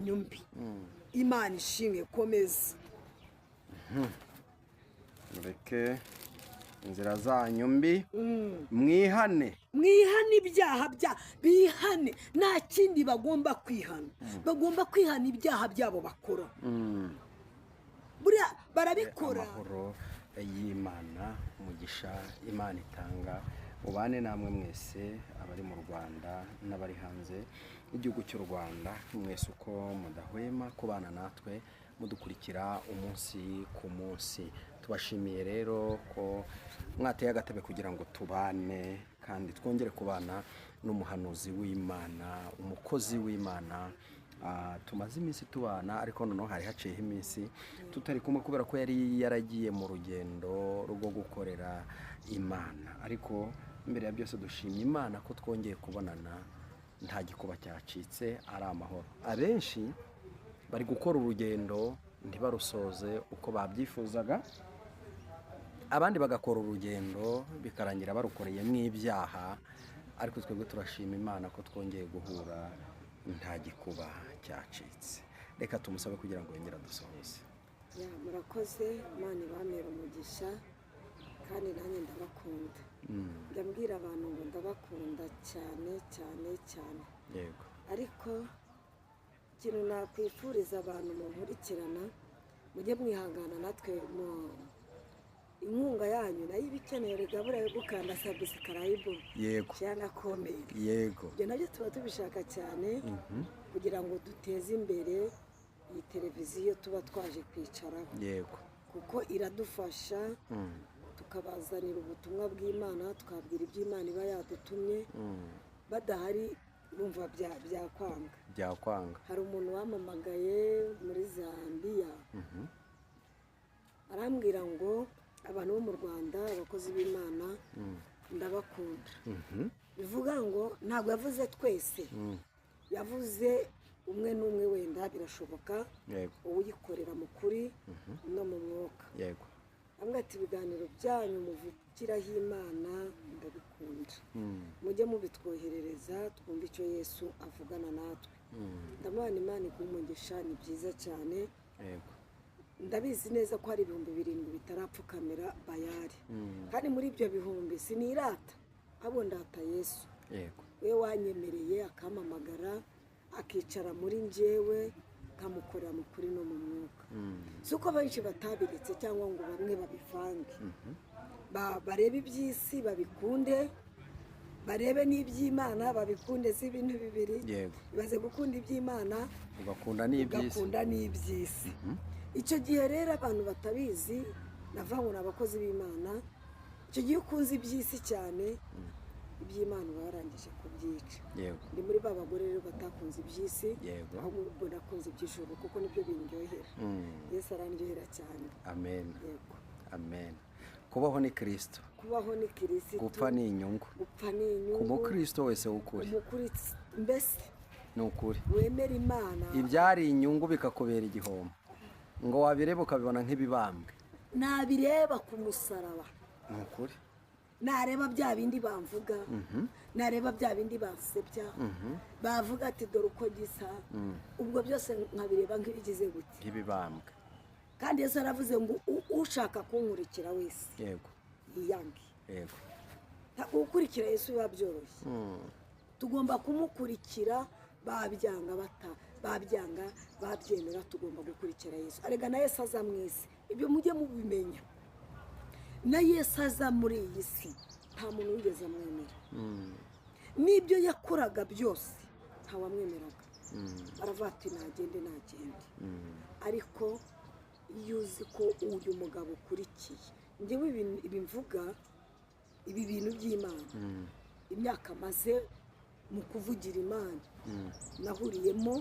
Mbi, Imana ishimwe, komeza. Mureke inzira zanyu mbi, mwihane. Mwihane ibyaha bya bihane. Nta kindi bagomba kwihana, bagomba kwihana ibyaha byabo bakora. Buriya barabikora. Amahoro y'Imana, umugisha Imana itanga ubane namwe mwese, abari mu Rwanda n'abari hanze y'igihugu cy'u Rwanda mwese, uko mudahwema kubana natwe, mudukurikira umunsi ku munsi. Tubashimiye rero ko mwateye agatebe kugira ngo tubane kandi twongere kubana n'umuhanuzi w'Imana, umukozi w'Imana. Tumaze iminsi tubana, ariko noneho hari haciyeho iminsi tutari kumwe kubera ko yari yaragiye mu rugendo rwo gukorera Imana. Ariko mbere ya byose dushimye Imana ko twongeye kubonana, nta gikuba cyacitse, ari amahoro. Abenshi bari gukora urugendo ntibarusoze uko babyifuzaga, abandi bagakora urugendo bikarangira barukoreyemo ibyaha, ariko twebwe turashima Imana ko twongeye guhura nta gikuba cyacitse. Reka tumusabe kugira ngo yongere adusohoze. Ya, murakoze, Imana ibamera umugisha, kandi nanjye ndabakunda. Ndabwira abantu ngo ndabakunda cyane cyane cyane. Ariko ikintu nakwifuriza abantu munkurikirana, mujye mwihangana natwe mu inkunga yanyu nayo iba ikenewe. Rega buriya yo gukanda subscribe cyangwa na comment, ibyo nabyo tuba tubishaka cyane kugira ngo duteze imbere iyi televiziyo tuba twaje kwicaraho, kuko iradufasha, tukabazanira ubutumwa bw'Imana, tukababwira ibyo Imana iba yadutumye. Badahari bumva byakwanga. Byakwanga. Hari umuntu wampamagaye muri Zambia, arambwira ngo abantu bo mu Rwanda, abakozi b'Imana, ndabakunda. Bivuga ngo ntabwo yavuze twese, yavuze umwe n'umwe, wenda birashoboka uwikorera mu kuri no mu mwuka. Amwe ati: "Ibiganiro byanyu muvugiraho Imana ndabikunda, mujye mubitwoherereza twumve icyo Yesu avugana natwe." Ndamubona, Imana iguha umugisha, ni byiza cyane. Ndabizi neza ko hari 7000 bitarapfukamira Bayari, kandi muri ibyo bihumbi sinirata, ahubwo ndata Yesu, we wanyemereye akampamagara, akicara muri njyewe, nkamukorera mu kuri no mu mwuka. Si uko benshi batabiretse cyangwa ngo bamwe babivange, barebe iby'isi babikunde, barebe n'iby'Imana babikunde. Si ibintu bibiri? Ibaze gukunda iby'Imana ugakunda n'iby'isi. Ugakunda n'iby'isi. Icyo gihe rero abantu batabizi, navuga ngo ni abakozi b'Imana, icyo gihe ukunze iby'isi cyane, iby'Imana uba warangije kubyica. Ndi muri ba bagore rero batakunze iby'isi, ahubwo nakunze iby'ijuru kuko nibyo bindyohera. Yesu arandyohera cyane. Amen. Yego. Amen. Kubaho ni Kirisito. Kubaho ni Kirisitu. Gupfa ni inyungu. Gupfa ni inyungu. Ku mukristo wese w'ukuri. Umukuri mbese. Ni ukuri. Wemera Imana. Ibyari inyungu bikakubera igihombo, ngo wabireba ukabibona nk'ibibambwe. Nabireba ku musaraba. Ni ukuri. Nareba bya bindi bamvuga, nareba bya bindi bansebya, bavuga ati: "Dore uko gisa," ubwo byose nkabireba nk'ibigize gute? Nk'ibibambwe. Kandi Yesu aravuze ngo ushaka kunkurikira wese yiyange. Ntabwo gukurikira Yesu biba byoroshye. Tugomba kumukurikira babyanga bata babyanga babyemera, tugomba gukurikira Yesu. Arega na Yesu aza mu isi, ibyo mujye mubimenya, na Yesu aza muri iyi si nta muntu wigeze amwemera. N'ibyo yakoraga byose ntawamwemeraga, baravuga ati: "Nagende, nagende." Ariko iyo uzi ko uyu mugabo ukurikiye, njyewe ibi mvuga, ibi bintu by'Imana, imyaka maze mu kuvugira Imana, nahuriyemo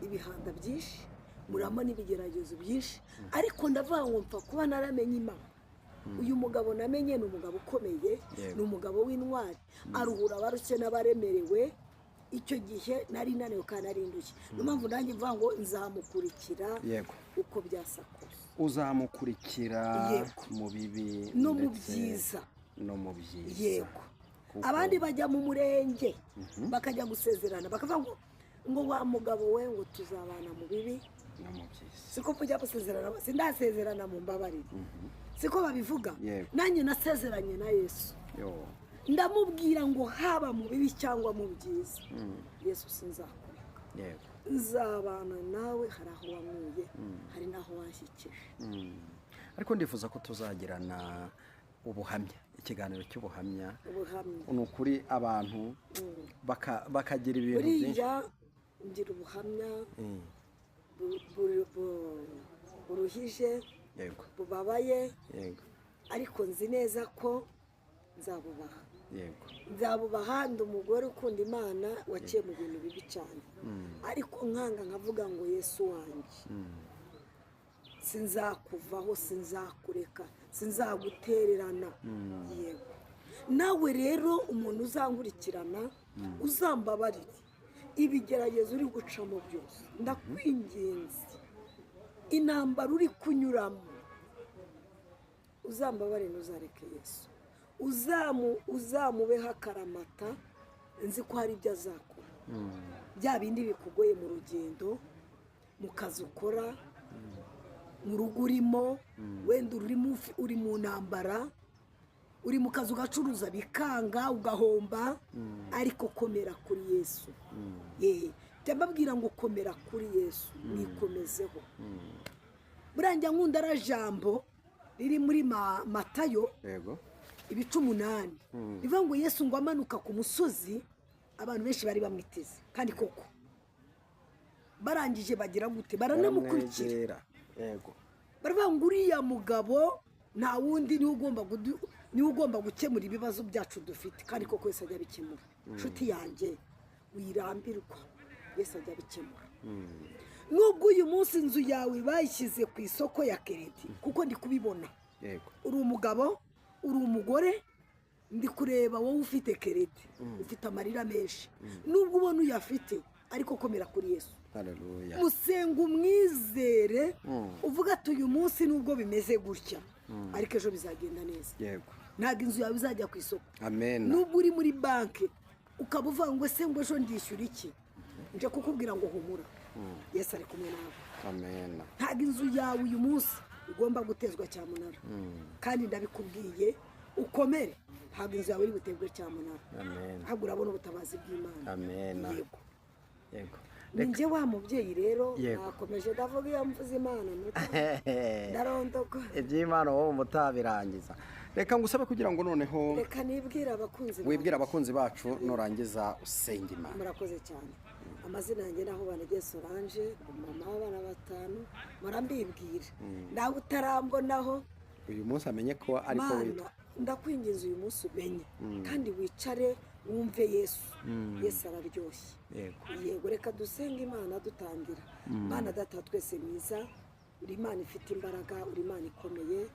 ibihanda byinshi, muramo n'ibigeragezo byinshi, ariko ndavuga ngo mpfa kuba naramenye Imana. Uyu mugabo namenye ni umugabo ukomeye, ni umugabo w'intwari, aruhura abarushye n'abaremerewe. Icyo gihe nari naniwe kandi nari ndushye, niyo mpamvu nanjye mvuga ngo nzamukurikira uko byasa kose. Uzamukurikira mu bibi no mu ndetse byiza. No mu byiza. Yego. Abandi bajya mu murenge bakajya gusezerana, bakavuga ngo Ngo wa mugabo we, ngo tuzabana mu bibi no mu byiza. Siko mujya gusezerana? Sindasezerana, mu mbabarire, siko babivuga? Yego. Nanjye nasezeranye na Yesu. Yo. Ndamubwira ngo haba mu bibi cyangwa mu byiza, Yesu, sinzakureka. Nzabana nawe. Hari aho wankuye, hari n'aho wanshyikije. Ariko ndifuza ko tuzagirana ubuhamya, ikiganiro cy'ubuhamya. Ubuhamya. Ni ukuri, abantu bakagira ibintu byinshi. Buriya ngira ubuhamya buruhije, bubabaye, ariko nzi neza ko nzabubaha. Nzabubaha. Ndi umugore ukunda Imana, waciye mu bintu bibi cyane, ariko nkanga nkavuga ngo: "Yesu wanjye, sinzakuvaho, sinzakureka, sinzagutererana." Yego, nawe rero umuntu uzankurikirana, uzambabarire ibigeragezo uri gucamo byose, ndakwinginze, intambara uri kunyuramo, uzambabarire, ntuzareke Yesu. Uzamubeho akaramata. Nzi ko hari ibyo azakora, bya bindi bikugoye mu rugendo, mu kazi ukora, mu rugo urimo, wenda urimo uri mu ntambara, uri mu kazi ugacuruza bikanga, ugahomba, ariko komera kuri Yesu. Ye, jya mbabwira ngo komera kuri Yesu, mwikomezeho. Buriya nkunda ara jambo riri muri Matayo ibice 8, rivuga ngo Yesu ngo amanuka ku musozi, abantu benshi bari bamwiteze, kandi koko barangije bagira gute? Baranamukurikira. Baramwegera. Yego. Baravuga ngo uriya mugabo nta wundi, niwe ugomba gukemura ibibazo byacu dufite. Kandi koko Yesu ajya abikemura. Inshuti yanjye, wirambirwa, Yesu ajya abikemura. Nubwo uyu munsi inzu yawe bayishyize ku isoko ya crédit, kuko ndi kubibona, uri umugabo, uri umugore, ndi kureba wowe ufite crédit, ufite amarira menshi, nubwo ubona uyafite, ariko komera kuri Yesu. Haleluya. Musenga, umwizere, uvuga ati: "Uyu munsi nubwo bimeze gutya, ariko ejo bizagenda neza." Ntabwo inzu yawe izajya ku isoko. Amen. Nubwo uri muri banki, ukaba uvuga ngo: "Ese ngo ejo ndishyura iki?" Nje kukubwira ngo humura, Yesu ari kumwe nawe. Amen. Ntabwo inzu yawe uyu munsi igomba gutezwa cyamunara, kandi ndabikubwiye, ukomere, ntabwo inzu yawe iri buterwe cyamunara. Amen. Ntabwo urabona ubutabazi bw'Imana. Amen. Yego. Yego. Ni njye wa mubyeyi rero. Nakomeje ndavuga, iyo mvuze Imana ndarondoka. Iby'Imana wowe mutabirangiza. Reka ngusabe kugira ngo noneho Reka nibwire abakunzi wibwire banjye. abakunzi bacu, nurangiza usenga Imana. Murakoze cyane. Amazina yanjye naho banageye Solange, mama w'abana batanu. Murambibwira nawe utarambonaho. Uyu munsi amenye ko ariko Mana, witwa. ndakwinginze, uyu munsi umenye kandi wicare wumve Yesu. Yesu araryoshye. Yego, reka dusenge Imana dutangira. Mana Data wa twese mwiza, uri Imana ifite imbaraga, uri Imana ikomeye,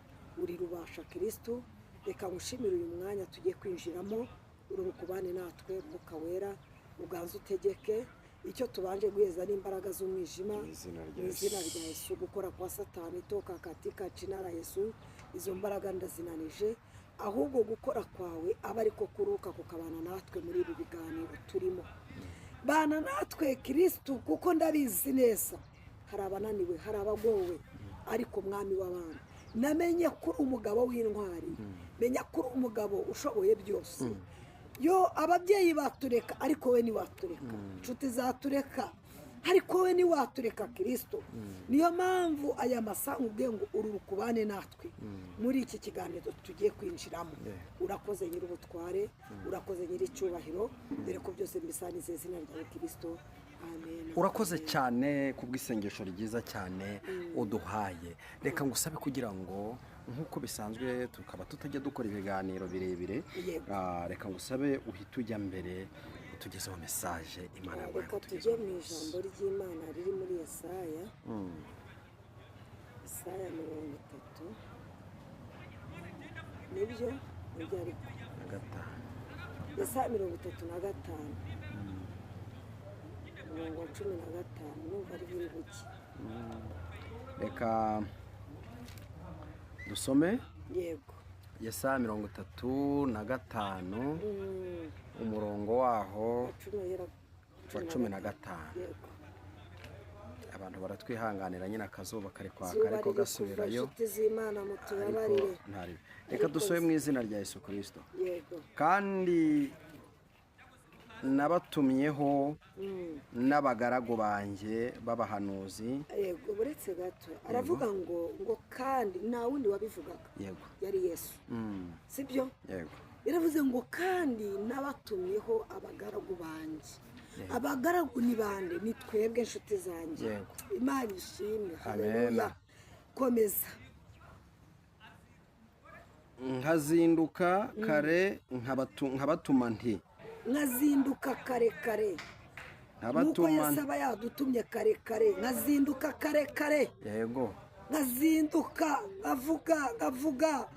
uri rubasha Kirisitu. Reka ngushimire uyu mwanya tugiye kwinjiramo. Uri bukubane natwe, Mwuka Wera uganze utegeke. Icyo tubanje guheza n'imbaraga z'umwijima, Mu izina rya mu izina Yesu. rya Yesu, gukora kwa Satani, toka katika jina la Yesu. Izo mbaraga ndazinanije, ahubwo gukora kwawe aba ariko kuruka kukabana natwe muri ibi biganiro turimo. Bana natwe Kirisitu, kuko ndabizi neza hari abananiwe, hari abagowe, ariko Mwami w'abana, namenye ko uri umugabo w'intwari, menya ko uri umugabo ushoboye byose. Yo, ababyeyi batureka, ariko we ntiwatureka, inshuti zatureka, ariko we ntiwatureka Kirisito. Niyo mpamvu aya masaha nkubwiye ngo uru rukubane natwe muri iki kiganiro tugiye kwinjiramo. Urakoze Nyir'ubutware, urakoze Nyir'icyubahiro, dore ko byose mbisanize izina ryawe Kirisito, amen. Urakoze cyane ku bw'isengesho ryiza cyane uduhaye. Reka ngusabe kugira ngo, nk'uko bisanzwe tukaba tutajya dukora ibiganiro birebire, reka ngusabe uhite ujya mbere, utugezeho message Imana yaguhaye Reka kutugezaho. tujye mu ijambo ry'Imana riri muri Yesaya, Yesaya 30, nibyo, nibyo, ariko Na gatanu. Yesaya 35, umurongo wa 15, numva ari buri buke. Reka dusome. Yego. Yesaya 35, umurongo waho wa cumi uhera Wa 15. Yego. Abantu baratwihanganira nyine, akazuba kari kwaka, Izuba ariko riri kuva, gasubirayo. Inshuti z'Imana, Ariko mutubabarire. ntaribi. Reka dusobe mu izina rya Yesu Kirisito. Yego. Kandi nabatumyeho n'abagaragu banjye b'abahanuzi. Yego, buretse gato, aravuga ngo kandi nta wundi wabivugaga, yari Yesu, sibyo? Yego. Yaravuze ngo kandi nabatumyeho abagaragu banjye. Abagaragu ni bande? Ni twebwe, inshuti zanjye. Imana ishimwe. Amen. Haleluya, komeza. Nkazinduka kare nkabatuma nti: Nkazinduka kare kare, nk'uko Nkabatuma. Yesu aba yadutumye kare kare. Nkazinduka kare kare. Nkazinduka nkavuga, nkavuga,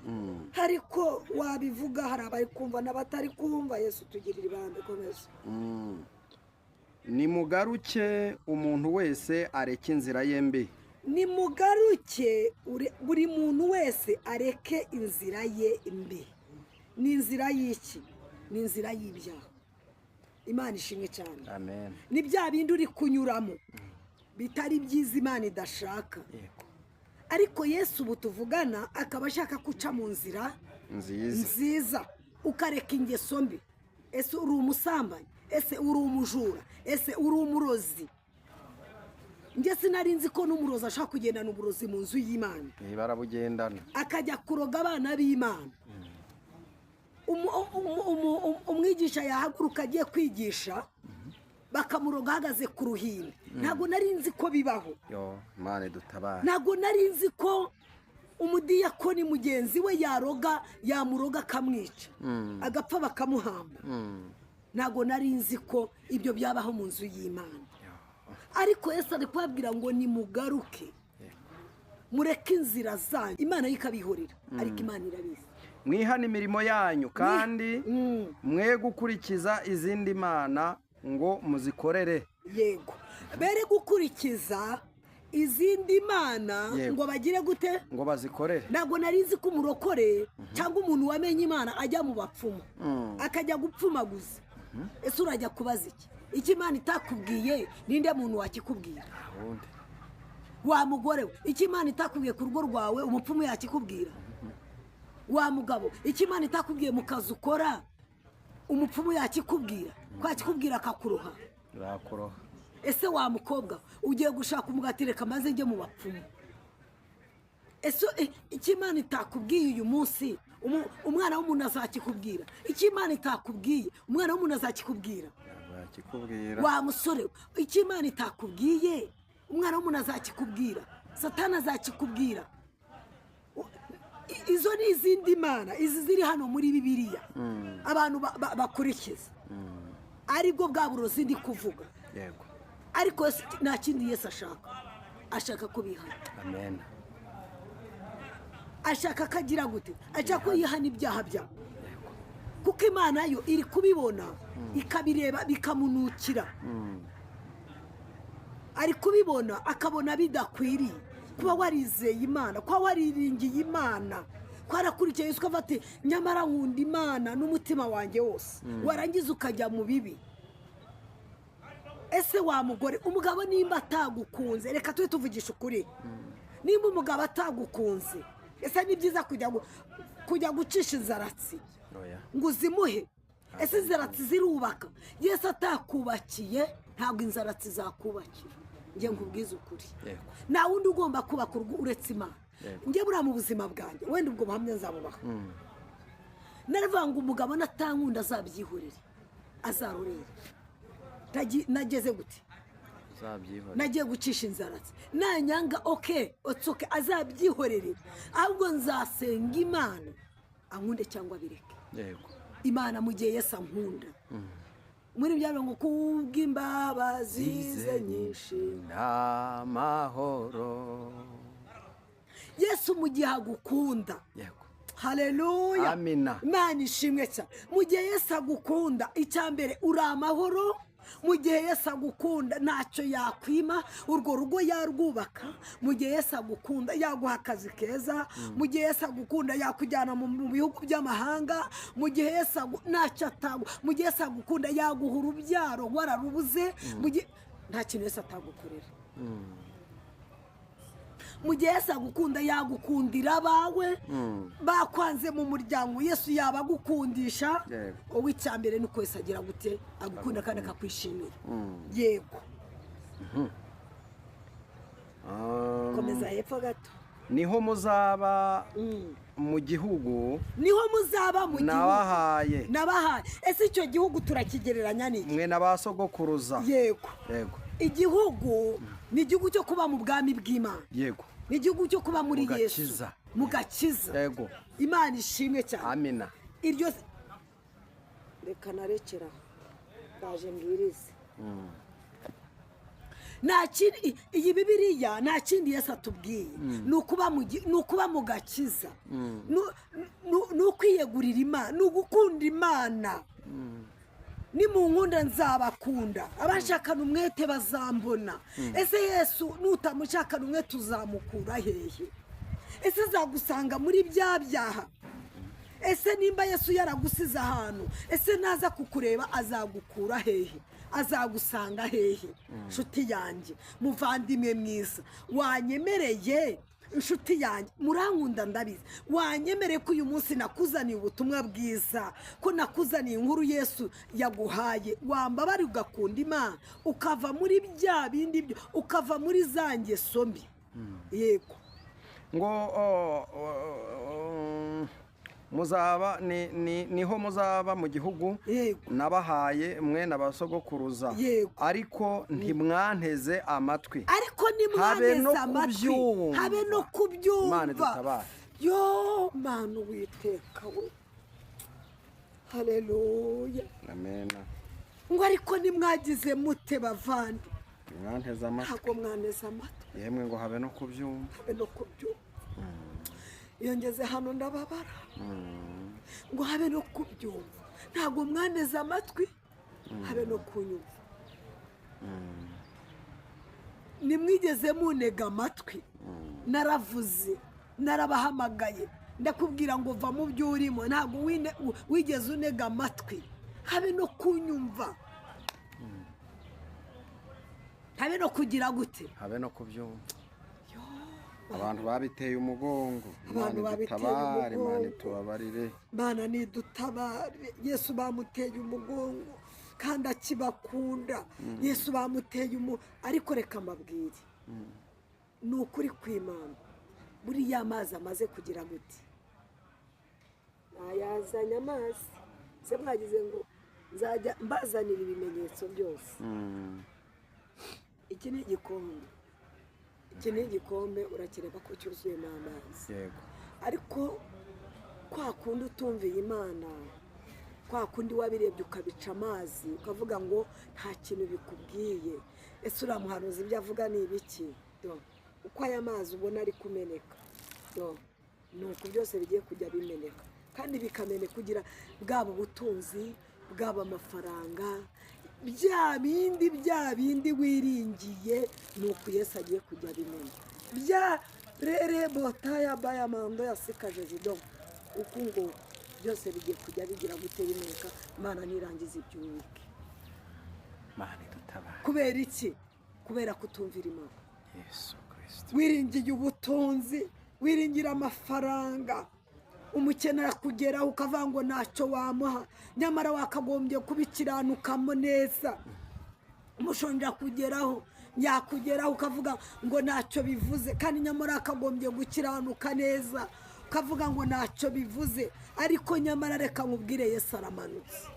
ariko wabivuga hari abari kumva n'abatari kumva. Yesu tugirira ibambe, komeza. Nimugaruke, umuntu wese areke inzira ye mbi. Nimugaruke, buri muntu wese areke inzira ye mbi. Ni inzira y'iki? Ni inzira y'ibyaha. Imana ishimwe cyane. Amen. Ni bya bindi uri kunyuramo bitari byiza, Imana idashaka. Ariko Yesu ubu tuvugana akaba ashaka guca mu nzira nziza, nziza, ukareka ingeso mbi. Ese uri umusambanyi? Ese uri umujura? Ese uri umurozi? Njye sinari nzi ko n'umurozi ashaka kugendana uburozi mu nzu y'Imana. Niba arabugendana. Akajya kuroga abana b'Imana. Umwigisha yahaguruka agiye kwigisha, bakamuroga ahagaze ku ruhimbi. Ntabwo nari nzi ko bibaho. Yo, Imana dutabare. Ntabwo nari nzi ko umudiyakoni mugenzi we yaroga, yamuroga akamwica, agapfa bakamuhamba. Ntabwo nari nzi ko ibyo byabaho mu nzu y'Imana. Ariko Yesu ari kubabwira ngo nimugaruke, mureke inzira zanyu. Imana yo ikabihorera, ariko Imana irabizi. Mwihane imirimo yanyu, kandi mwe gukurikiza izindi mana ngo muzikorere. Yego, bere gukurikiza izindi mana ngo bagire gute? Ngo bazikorere. Ntabwo nari nzi ko umurokore cyangwa umuntu wamenye Imana ajya mu bapfumu, akajya gupfumaguza. Ese urajya kubaza iki? Icyo Imana itakubwiye, ninde muntu wakikubwira? Wundi. Wa mugore we, icyo Imana itakubwiye ku rugo rwawe, umupfumu yakikubwira? Wa mugabo, icyo Imana itakubwiye mu kazi ukora, umupfumu yakikubwira? Ko yakikubwira akakuroha. Urakuroha. Ese wa mukobwa, ugiye gushaka umugati, reka maze njye mu bapfumu. Ese icyo Imana itakubwiye uyu munsi, umwana w'umuntu azakikubwira? Icyo Imana itakubwiye, umwana w'umuntu azakikubwira? Ntabwo yakikubwira. Wa musore we, icyo Imana itakubwiye, umwana w'umuntu azakikubwira? Satani azakikubwira? Izo ni izindi mana, izi ziri hano muri Bibiliya abantu bakurikiza, aribwo bwa burozi ndi kuvuga. Ariko Yesu, nta kindi Yesu ashaka, ashaka ko bihana. Amen. Ashaka ko agira gute? Ashaka ko yihana ibyaha byawe, kuko Imana yo iri kubibona, ikabireba, bikamunukira. Ari kubibona, akabona bidakwiriye kuba warizeye Imana, kuba wariringiye Imana, ko warakurikiye Yesu, ukavuga ati nyamara nkunda Imana n'umutima wanjye wose, warangiza ukajya mu bibi. Ese wa mugore, umugabo nimba atagukunze, reka tube tuvugisha ukuri, nimba umugabo atagukunze, ese ni byiza kujya gucisha inzaratsi Oya. ngo uzimuhe? Ese inzaratsi zirubaka? Yesu atakubakiye, ntabwo inzaratsi zakubakira. Njye nkubwize ukuri, nta wundi ugomba kubaka urugo uretse Imana. Njye buriya mu buzima bwanjye, wenda ubwo buhamya nzabubaha, naravuga ngo umugabo natankunda azabyihorere, azarorere. Nageze gute? Uzabyihorere. Nagiye gucisha inzaratsi, nanyanga, okay, it's okay, azabyihorere. Ahubwo nzasenga Imana ankunde cyangwa abireke. Imana, mu gihe Yesu ankunda, muri bya ngo kubw'imbabazi ze nyinshi n'amahoro. Yesu mu gihe agukunda, haleluya. Amina. Imana ishimwe cyane. Mu gihe Yesu agukunda, icya mbere uri amahoro. Mu gihe Yesu agukunda ntacyo yakwima, urwo rugo yarwubaka. Mu gihe Yesu agukunda yaguha akazi keza. Mu gihe Yesu agukunda yakujyana mu bihugu by'amahanga. Mu gihe Yesu ntacyo atagu, mu gihe Yesu agukunda yaguha urubyaro wararubuze. Mu gihe nta kintu Yesu atagukorera. Mu gihe Yesu agukunda yagukundira abawe bakwanze mu muryango, Yesu yabagukundisha. Wowe icya mbere ni uko Yesu agira gute? Agukunda kandi akakwishimira. Yego. Komeza hepfo gato. Niho muzaba mu gihugu Niho muzaba mu gihugu nabahaye. Nabahaye. Ese icyo gihugu turakigereranya n'iki? Mwe na ba sogokuruza. Yego. Yego. Igihugu ni igihugu cyo kuba mu bwami bw'Imana. Ni igihugu cyo kuba muri Mu Yesu. gakiza. Mu gakiza. Imana ishimwe cyane. Amina. Iryo reka narekera aho, ndaje mbwirize. Nta kindi, iyi Bibiliya nta kindi Yesu atubwiye, ni ukuba mu gakiza, ni ukwiyegurira Imana, ni ugukunda Imana. Ni mu nkunda nzabakunda, abashakana umwete bazambona. Ese Yesu nutamushakana umwete uzamukura hehe? Ese azagusanga muri bya byaha? Ese nimba Yesu yaragusize ahantu, ese naza kukureba azagukura hehe? Azagusanga hehe? Inshuti yanjye, muvandimwe mwiza wanyemereye, inshuti yanjye murankunda ndabizi, wanyemereye ko uyu munsi nakuzaniye ubutumwa bwiza, ko nakuzaniye inkuru Yesu yaguhaye, wambabari ugakunda Imana, ukava muri bya bindi byo, ukava muri za ngeso mbi. Yego. Ngo o, muzaba niho muzaba mu gihugu nabahaye mwe na ba sogokuruza. Ariko ntimwanteze amatwi. Ariko Habe no nimwaneze amatwi. kubyumva. Habe no kubyumva. Imana idutabare. Yo Mana, Uwiteka we, haleluya. Amena. Ngo ariko nimwagize mute, bavandi? Ntimwanteze amatwi. Ntabwo mwaneze amatwi. Yemwe ngo habe no kubyumva. Habe no kubyumva. Iyo ngeze hano ndababara. Ngo habe no kubyumva, ntabwo mwaneze amatwi habe no kunyumva. Nimwigeze munega amatwi. Naravuze, narabahamagaye, ndakubwira ngo va mu byo urimo, ntabwo wigeze unega amatwi habe no kunyumva, habe no kugira gute? Habe no kubyumva. Abantu babiteye umugongo. Abantu Imana babiteye idutabare, Imana umugongo. itubabarire. Mana nidutabare. Yesu bamuteye umugongo kandi akibakunda. Yesu bamuteye umu, ariko reka mbabwire, ni ukuri kw'Imana, buriya amazi amaze kugira gute? Nayazanye amazi se? Mwagize ngo nzajya mbazanira ibimenyetso byose. Iki ni igikombe, iki ni igikombe, urakireba ko cyuzuyemo amazi. Ariko kwa kundi utumviye Imana, kwa kundi wabirebye ukabica amazi, ukavuga ngo nta kintu bikubwiye, ese uriya muhanuzi ibyo avuga ni ibiki? Do, uko aya mazi ubona ari kumeneka, do, ni uku byose bigiye kujya bimeneka, kandi bikameneka kugira bwaba ubutunzi, bwaba amafaranga, bya bindi, bya bindi wiringiye, ni uku Yesu agiye kujya abimena. Bya rere botaya bayamando yasikaje zido, uku ngo byose bigiye kujya bigira gute? Bimeneka. Imana nirangiza ibyubike. Imana idutabare. Kubera iki? Kubera kutumvira Imana. Yesu Kirisito. Wiringiye ubutunzi, wiringira amafaranga, umukene arakugeraho ukavuga ngo ntacyo wamuha, nyamara wakagombye kubikiranukamo neza. Umushonji akugeraho, yakugeraho ukavuga ngo ntacyo bivuze, kandi nyamara wakagombye gukiranuka neza, ukavuga ngo ntacyo bivuze. Ariko nyamara reka nkubwire, Yesu aramanutse.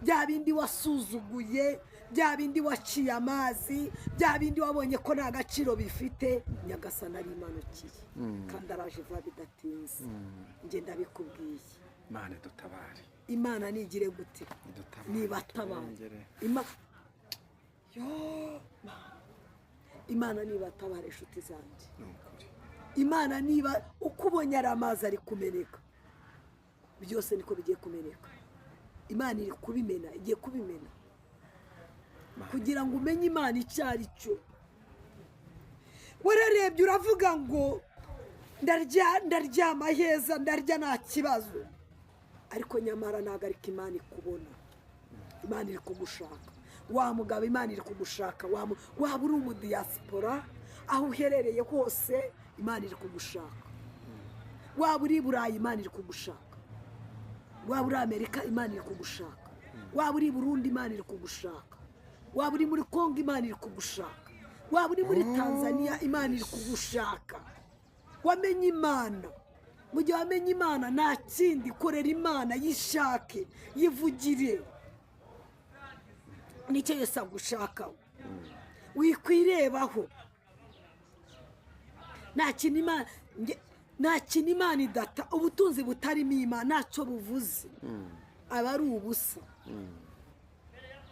Bya bindi wasuzuguye, bya bindi waciye amazi, bya bindi wabonye ko nta gaciro bifite, Nyagasani arimanukiye kandi araje vuba bidatinze. Njye ndabikubwiye. Imana idutabare. Imana nigire gute? Idutabare. Nibatabare. Turengere. Yo, Imana nibatabare, inshuti zanjye. Ni ukuri. Imana niba uko ubonye ari amazi ari kumeneka, byose niko bigiye kumeneka. Imana iri kubimena, igiye kubimena. Kugira ngo umenye Imana icyo ari cyo. Wararebye uravuga ngo ndaryama heza, ndarya nta kibazo, ariko nyamara ntabwo ariko Imana ikubona. Imana iri kugushaka wa mugabo, Imana iri kugushaka waba uri umudiyasipora, aho uherereye hose Imana iri kugushaka. Waba uri i Burayi, Imana iri kugushaka. Waba uri Amerika, Imana iri kugushaka. Waba uri i Burundi, Imana iri kugushaka. Waba uri muri Kongo, Imana iri kugushaka. Waba uri muri Tanzania, Imana iri kugushaka. Wamenye Imana. Mu gihe wamenye Imana nta kindi, korera Imana, yishake, yivugire, nicyo Yesu agushakaho. Wikwirebaho, nta kintu Imana nta kintu Imana idata. Ubutunzi butarimo Imana ntacyo buvuze, aba ari ubusa.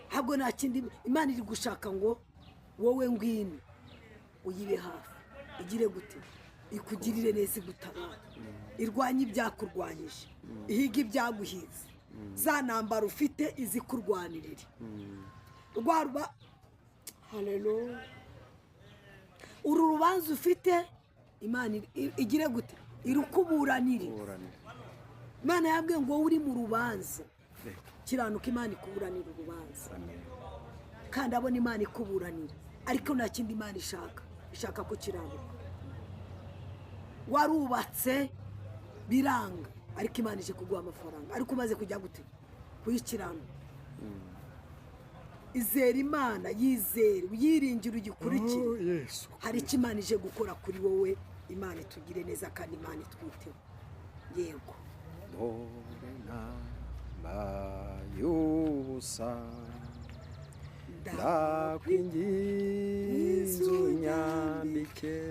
Ntabwo nta kindi Imana iri gushaka ngo wowe ngwino uyibe hafi, igire gute? Ikugirire neza, igutabara, irwanye ibyakurwanyije, ihiga ibyaguhize, za ntambara ufite izikurwanirire. Rwa ruba haleluya, uru rubanza ufite Imana igire gute? Irukuburanire. Kuburanira. Imana yabwiye ngo wowe uri mu rubanza, kiranuka, Imana ikuburanira urubanza. Amen. Kandi abona Imana ikuburanira, ariko nta kindi Imana ishaka, ishaka kukiranuka. Warubatse biranga, ariko Imana ije kuguha amafaranga, ariko umaze kujya gute? Kuyikiranuka. Izera Imana, yizere, uyiringire, ugikurikire. Oh, Yesu. Hari icyo Imana ije gukora kuri wowe. Imana itugire neza kandi Imana itwiteho. Yego. Dore nambaye ubusa, ndakwinginze unyambike,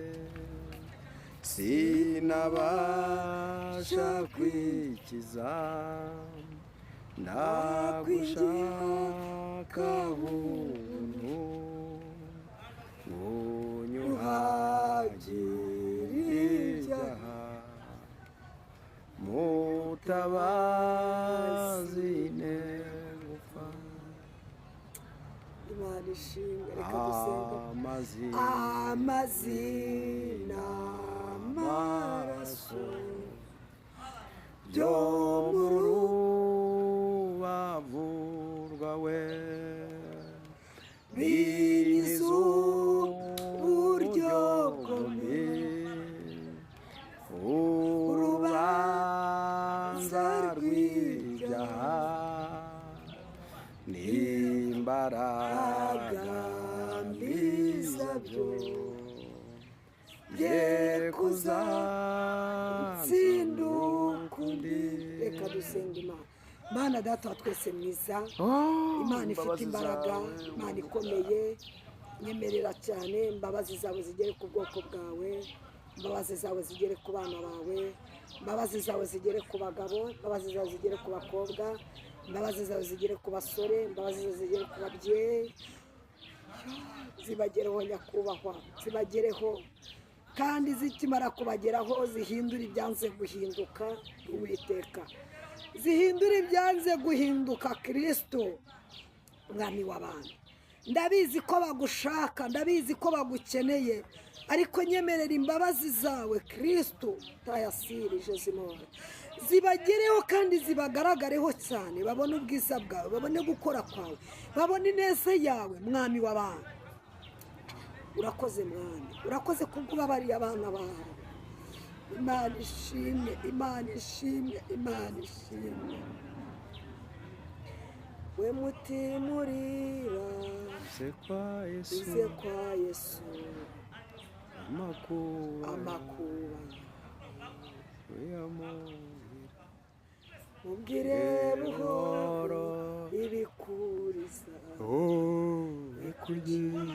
sinabasha kwikiza, ndagushaka ubuntu, unyuhagire ibyaha, mutabazi negupfa. Imana ishimwe. Reka dusenga. Amazi Amazina, amaraso byo mu rubavu rwawe biriza uburyo bwombi, urubanza rw'ibyaha n'imbaraga mbi zabyo bye kuzatsinda ukundi. Reka dusenga Imana. Mana Data wa twese mwiza, Imana ifite imbaraga, Imana ikomeye, nyemerera cyane imbabazi zawe zigere ku bwoko bwawe, imbabazi zawe zigere ku bana bawe, imbabazi zawe zigere ku bagabo, imbabazi zawe zigere ku bakobwa, imbabazi zawe zigere ku basore, imbabazi zawe zigere ku babyeyi, zibagereho nyakubahwa, zibagereho, kandi zikimara kubageraho zihindura ibyanze guhinduka. Uwiteka, zihindura ibyanze guhinduka. Kirisito Mwami w'abantu, ndabizi ko bagushaka, ndabizi ko bagukeneye, ariko nyemerera imbabazi zawe, Kirisito tayasirije zimora zibagereho kandi zibagaragareho cyane, babone ubwiza bwawe, babone gukora kwawe, babone ineza yawe. Mwami w'abantu, urakoze. Mwami, urakoze kubwo ubabariye abana bawe. Imana ishimwe, Imana ishimwe, Imana ishimwe. We mutima urira, Uze kwa Yesu, uze kwa Yesu, amakuba amakuba uyamubwira, mubwire buhoro ibikuriza. Oh, ikugira.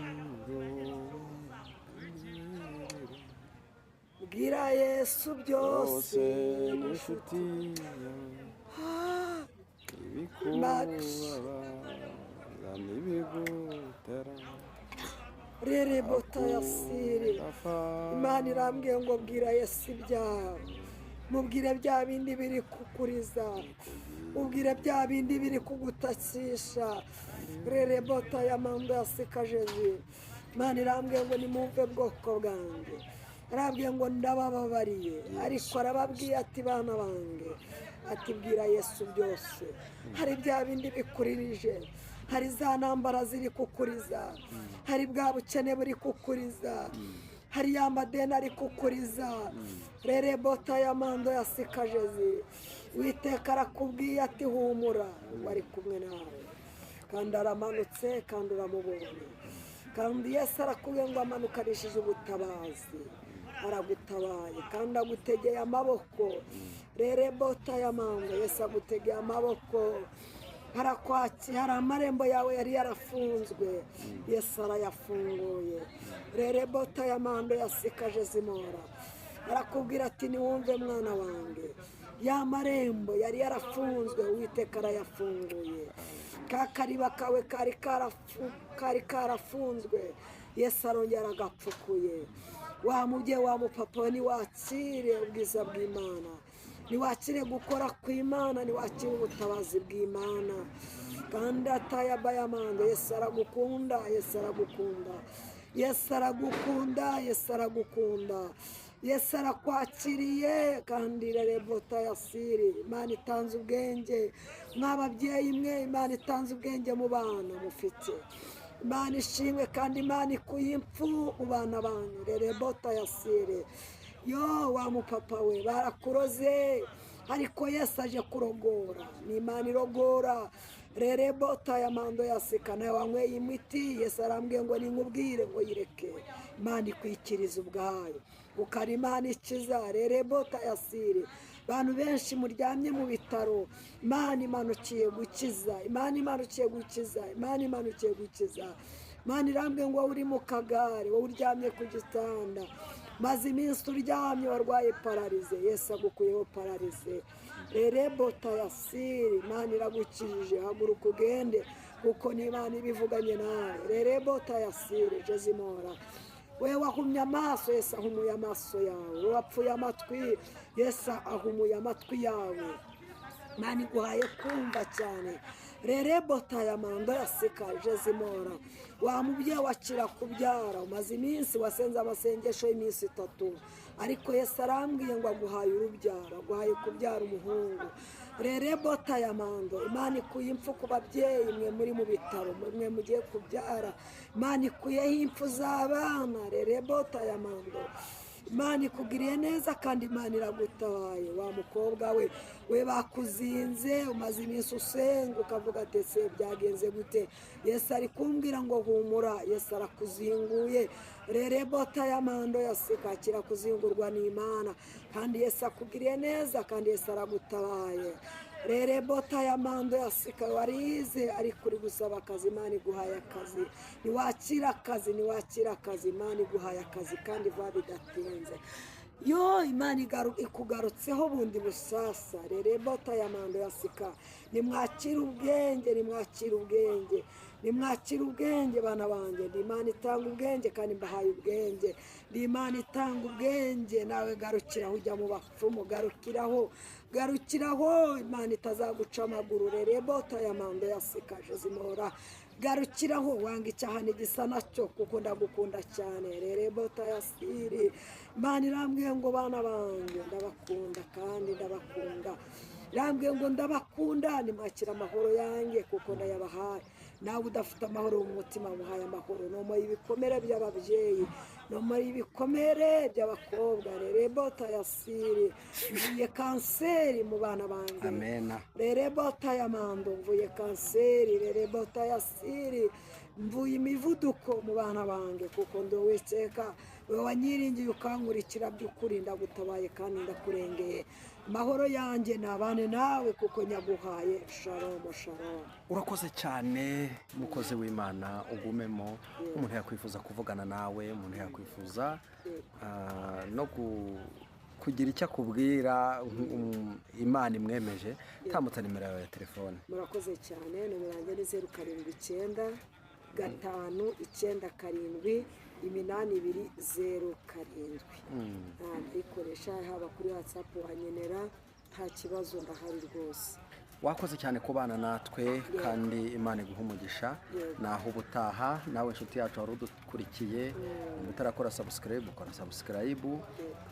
Bwira Yesu byose Byose n'inshuti yawe, ibikubabaza n'ibigutera Rerebota yasiri. Imana irambwiye ngo bwira Yesu ibyawe, mubwire bya bindi biri kukuriza, mubwire bya bindi biri kugutakisha. Rerebota ya mando ya sikajezi. Imana irambwiye ngo nimumve bwoko bwanjye, arabwiye ngo ndabababariye, ariko arababwiye ati bana bange, ati bwira Yesu byose. Hari bya bindi bikuririje, hari za ntambara ziri kukuriza, hari bwa bukene buri kukuriza, hari ya madeni ari kukuriza. Rerebota ya mando ya sikajezi. Witeka arakubwiye ati humura, wari kumwe nawe, kandi aramanutse, kandi uramubonye, kandi Yesu arakubwiye ngo amanukanishije ubutabazi, aragutabaye kandi agutegeye amaboko. Rerebota ya mando, Yesu agutegeye amaboko, harakwaki, hari amarembo yawe yari yarafunzwe, Yesu arayafunguye. Rerebota ya mando ya sikaje zimora, arakubwira ati niwumve mwana wanjye, ya marembo yari yarafunzwe Uwiteka arayafunguye. Ka kariba kawe kari karafunzwe, Yesu arongera agapfukuye. Wa mubyeyi, wa mupapa we, niwakire ubwiza bw'Imana, niwakire gukora kw'Imana, niwakire ubutabazi bw'Imana. Kandi atayabayamanda, Yesu aragukunda, Yesu aragukunda, Yesu aragukunda, Yesu aragukunda, Yesu arakwakiriye. Kandi rerebota ya siri, Imana itanze ubwenge mw'ababyeyi mwe, Imana itanze ubwenge mu bana mufite. Imana ishimwe, kandi Imana ikuye impfu mu bana banyu. Rerebota ya siri. Yo wa mupapa we, barakuroze, ariko Yesu aje kurogora, ni Imana irogora. Rerebota ya mando ya sika, nawe wanyweye imiti, Yesu arambwiye ngo ninkubwire ngo yireke. Imana ikwikiriza ubwayo, ukari Imana ikiza. Rerebota ya siri. Abantu benshi muryamye mu bitaro, Imana imanukiye gukiza, Imana imanukiye gukiza, Imana imanukiye gukiza. Imana irambwiye ngo wowe uri mu kagare, wowe uryamye ku gitanda, maze iminsi uryamye warwaye pararize, Yesu agukuyeho pararize. Rerebota ya siri, Imana iragukijije, haguruka ugende, kuko ni Imana ibivuganye nawe. Rerebota ya siri jezimora. We wahumye amaso, Yesu ahumuye amaso yawe. We wapfuye amatwi, Yesu ahumuye amatwi yawe. Imana iguhaye kumva cyane. Rerebota ya mando ya sika jezimora. Wa mubyeyi wakira kubyara, umaze iminsi wasenze amasengesho y'iminsi 3, ariko Yesu arambwiye ngo aguhaye urubyaro, aguhaye kubyara umuhungu. Rerebota ya mando, Imana ikuye impfu ku babyeyi mwe muri mu bitaro, mwe mugiye kubyara, Imana ikuyeho impfu z'abana. Rerebota ya mando, Imana ikugiriye neza kandi Imana iragutabaye. Wa mukobwa we, we bakuzinze, umaze iminsi usenga ukavuga ati ese byagenze gute? Yesu ari kumbwira ngo humura, Yesu arakuzinguye. Rerebota ya mando ya sika, kira kuzingurwa n'Imana, kandi Yesu akugiriye neza, kandi Yesu aragutabaye. Rerebota ya mando ya sika, warize ariko uri gusaba akazi, Imana iguhaye akazi. Niwakira akazi, niwakira akazi, Imana iguhaye akazi kandi vuba bidatinze. Yo Imana ikugarutseho bundi busasa. Rerebota ya mando ya sika, nimwakire ubwenge, nimwakire ubwenge, nimwakire ubwenge bana banjye. Ndi Imana itanga ubwenge kandi mbahaye ubwenge. Ndi Imana itanga ubwenge, nawe garukiraho, ujya mu bapfumu, garukiraho, garukiraho, Imana itazaguca amaguru. Rerebota ya mando ya sika jezimora, garukiraho, wanga icyaha n'igisa nacyo, kuko ndagukunda cyane. Rerebota ya siri, Imana irambwiye ngo bana banjye ndabakunda kandi ndabakunda, irambwiye ngo ndabakunda, nimwakira amahoro yanjye kuko ndayabahaye. Nawe udafite amahoro mu mutima, muhaye amahoro. Nomoye ibikomere by'ababyeyi, nomoye ibikomere by'abakobwa. Rerebota ya siri, mvuye kanseri mu bana banjye. Amena. Rerebota ya mando, mvuye kanseri. Rerebota ya siri, mvuye imivuduko mu bana banjye, kuko ndi Uwiteka we wanyiringiye ukankurikira by'ukuri, ndagutabaye kandi ndakurengeye. Amahoro yanjye nabane nawe kuko nyaguhaye. Shalom, shalom. Urakoze cyane mukozi w'Imana, ugumemo. Umuntu yakwifuza kuvugana nawe, umuntu yakwifuza no kugira icyo akubwira, Imana imwemeje, tambutsa nimero yawe ya telefone. Murakoze cyane. Nomero yanjye ni 0 7 9 5 9 7 8 2 0 7. Ndayikoresha haba kuri WhatsApp, wanyenera nta kibazo, ndahari rwose. Wakoze cyane kubana natwe, kandi Imana iguha umugisha. Yego. Naho ubutaha. Nawe inshuti yacu wari udukurikiye, niba utarakora subscribe, ukora subscribe,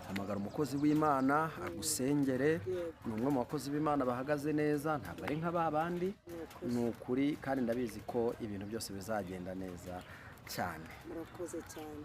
hamagara umukozi w'Imana agusengere. Yego. Ni umwe mu bakozi b'Imana bahagaze neza, ntabwo ari nka ba bandi. Ni ukuri. Ni ukuri, kandi ndabizi ko ibintu byose bizagenda neza cyane. Murakoze cyane.